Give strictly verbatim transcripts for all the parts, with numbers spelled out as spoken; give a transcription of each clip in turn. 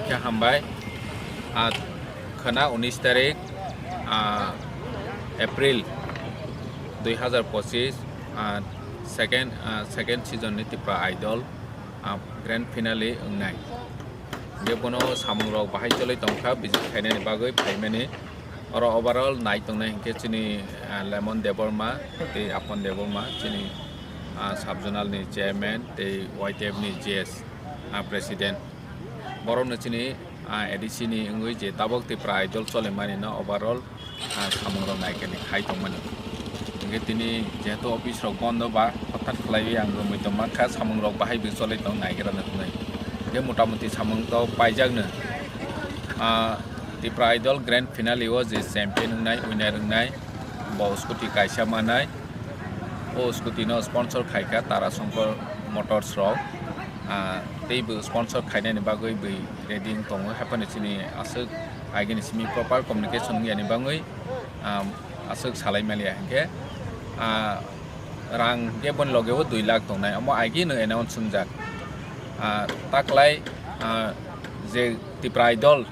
Khe hambai. Ah, khwna unis tarik, ah, April dui hazar pochis, ah, second, ah, second season ni Tipra Idol, ah, grand finale wngnai. Hwnkhe bono samungrok bahai choli tongkha, visit khainani bagwi phaimani. Oro overall nai tongnai hwnkhe chini, ah, Lemon Debbarma tei Apon Debbarma, chini, ah, sub-zonal ni chairman tei Y T F ni G S, ah, president. Borokno chini, ah, A D C ni wngwi je tabok Tipra Idol cholimani no overall, ah, samungrok naikhe ni khai tongmani. Hwnkhe tini jehetu office rok bondo ba hothat khlaiwi ang romwi tongma kha, samungrok bahai bo choli tong naigra no hwnwi. Hwnkhe motamuti samung to paijakno. Ah, Tipra Idol grand finale o je champion wngnai, winner wngnai, bo scooty kaisa manai. O scooty no sponsor khaikha Tara Shankar Motors rok. Ah, tei bo sponsor khainani bagwi bo ready wng tongo. Haphano chini aswk agini simi proper communication wngya ni bagwi, ah, aswk salai maliya hinkhe, ah, rang khe boni loge o dui lakh tongnai, omo agino announce wngjak. Ah, taklai, ah, je Tipra Idol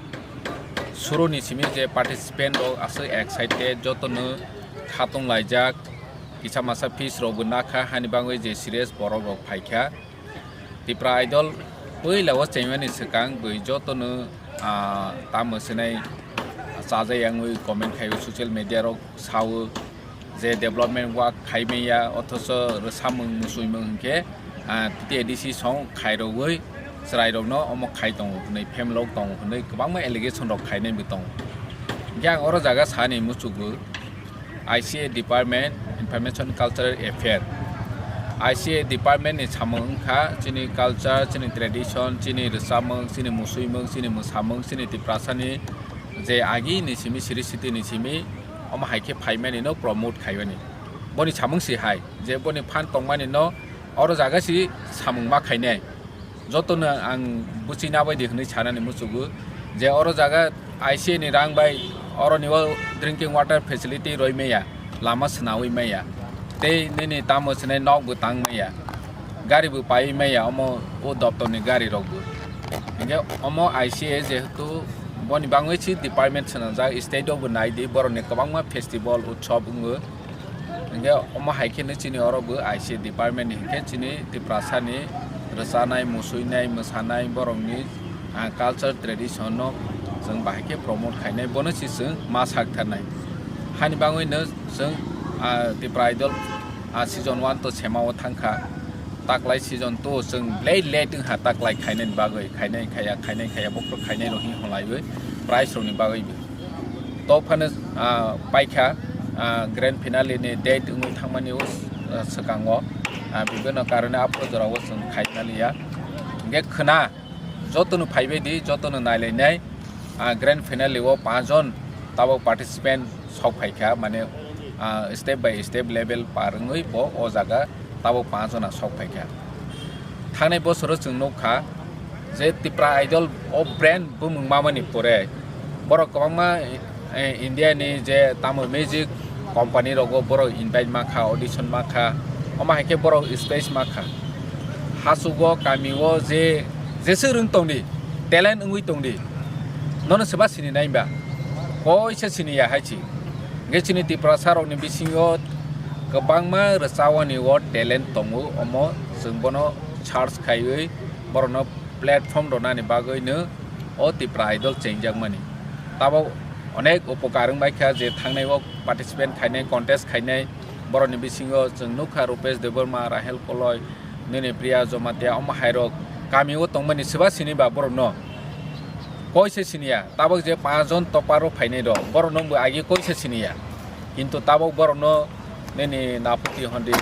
suru ni simi je participant rok aswk excited, jotono khatung laijak, kisa masa fees rok bo nakha, hani bagwi je serious borok rok phaikha. Tipra Idol puila o chengmani swkang bwi jotono, ah, tamo swnai chajai yangwi comment khaio, social media rok sao je development work khai manya, othocho rwsamung musuimung hinkhe, ah, T T A D C song khairogwi chwrairokno omo khai tongo hwnwi, phemelok tongo hwnwi kwbangma allegation rok khainai bo tongo. Hinkhe ang oro jaga sani muchukgo, I C A department, Information Cultural Affair, I C A department ni samung wngkha chini culture, chini tradition, chini rwchapmung, chini musuimung, chini mwsamung, chini Tiprasani je agi ni simi, siri siti ni simi, omo hai khe phaimani no promote khaimani. Boni samung si hai je boni phan tongmani no oro jaga si samung ma khainai. Jotono ang buchina bai di hwnwi sanani muchugo je oro jaga I C A ni rang bai oroni o drinking water facility roi maya, lama swnawi maya, tei nini tamo swnai nok bo tang maya, gari bo paiwi maya, omo o doptor ni gari rok bo. Hinkhe omo I C A jehetu boni bangwi si department swnamjak, state o bo nai di, borok ni kwbangma festival utsob wngo. Hinkhe omo hai khe no chini oro bo I C A department ni hinkhe chini Tiprasa ni rwchanai, musuinai, mwsanai, borok ni, ah, culture tradition no chwng bahai khe promote khainai, bono se chwng ma sak tharnai. Hani bagwi no chwng, ah, Tipra Idol, ah, season one to sema o thang kha, taklai season two chwng belai late wng kha taklai khainai ni bagwi, khainai khaya, khainai khaya, bokhorok khainai rok hinwi hwnlaiwi prize rok ni bagwi bo. To phano, ah, paikha, ah, grand finale ni date wngwi thangmani o, ah, swkango, ah, bibinno karone aphuru jorao chwng khai maliya. Hinkhe khwna jotono phaibai di, jotono nailainai, ah, grand finale o panch jon tabok participant sok phaikha, mane, ah, step by step level par wngwi bo o jaga tabok panch jona sok phaikha. Thangnai bosoro chwng nukha je Tipra Idol o brand bumung mamani pore borok kwbangma, eh, India ni je tamo music company rogo borok invite ma kha, audition ma kha, omo hai khe borok stage ma kha. Hasugo kami o je jeswk rwng tong di, talent wngwi tong di, nono swba sini nai ba? Koisa sini ya hai si. Hwnkhe chini Tiprasa rokni bisingo kwbangma rwchawani o talent tongo, omo chwng bono search khaiwi borokno platform rwnani bagwino o Tipra Idol chengjakmani. Tabok onek upokar wngbaikha je thangnai o participant khainai, contest khainai, borokni bisingo chwng nukha Rupesh Debbarma, Rahel Koloi, nini Priya Jamatia, omo hairok kami o tongmani swba sini ba borokno? Koise siniya, tabok je panch jon topper o phainai rok, borokno bo agi koise siniya. Kintu tabok borokno nini naphuti hondi